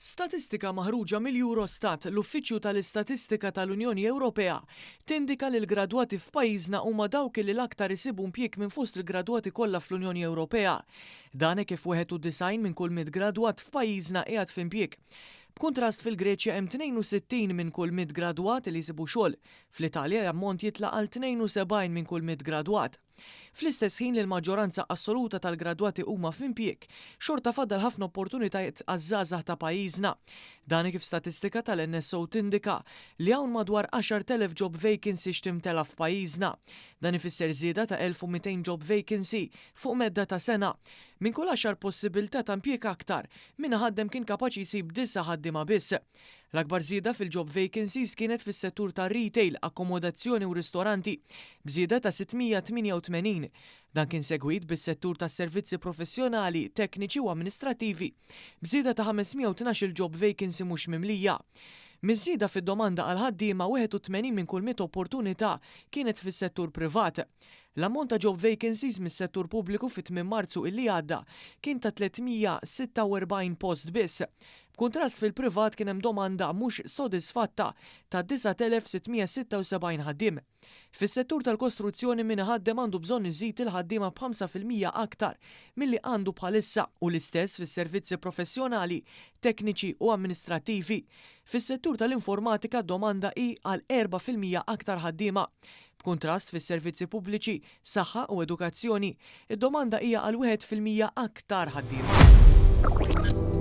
Statistika maħruġa mill-Eurostat, l-Uffiċċju tal-Istatistika tal-Unjoni Ewropea, tindika li l-gradwati f'pajjiżna huma dawk li l-aktar isibu impjieg minn fost il-gradwati kollha fl-Unjoni Ewropea. Dan hekk kif 91 minn kull 100 gradwat f'pajjiżna qiegħed f'impjieg. B'kuntrast fil-Greċja hemm 62 minn kull 100 gradwat li jsibu xogħol. Fl-Italja l-ammont jitla' għal 72 minn kull 100 gradwat. Fl-istess ħin li l-maġġoranza assoluta tal-gradwati huma f'impjieg, xorta fadal ħafna opportunitajiet għaż-żgħażagħ ta' pajjiżna. Dan kif statistika tal-NSO tindika li hawn madwar 10,000 job vacancy x'timtela f'pajjiżna. Dan ifisser żieda ta' 1,200 job vacancy fuq medda ta' sena. Minn kull għaxar possibilità ta' impjieg aktar, min iħaddem kien kapaċi jsib disa' ħaddiema biss. L-akbar żieda fil-job vacancies kienet fis-settur tar-retail, akkomodazzjoni u ristoranti, b'żieda ta' 688. Dan kien segwit bis-settur tas-servizzi professjonali, tekniċi u amministrattivi, b'żieda ta' 512 job vacancy mhux mimlija. Miż-żieda fid-domanda għal ħaddiema 81 minn kull 100 opportunità kienet fis-settur privat. L-ammont ta' job vacancies mis-settur pubbliku fit-tmiem Marzu illi għadda kien ta' 346 post biss. B'kuntrast fil-privat kien hemm domanda mhux sodisfatta ta' 9676 ħaddiem. Fis-settur tal-kostruzzjoni min iħaddem għandu bżonn iżid il-ħaddiema b'5% aktar milli għandu bħalissa u l-istess fis-servizzi professjonali, tekniċi u amministrattivi. Fis-settur tal-informatika domanda hi għal 4% aktar ħaddiema. B'kuntrast fis-servizzi pubbliċi, saħħa u edukazzjoni, id-domanda hija għal 1% aktar ħaddiema.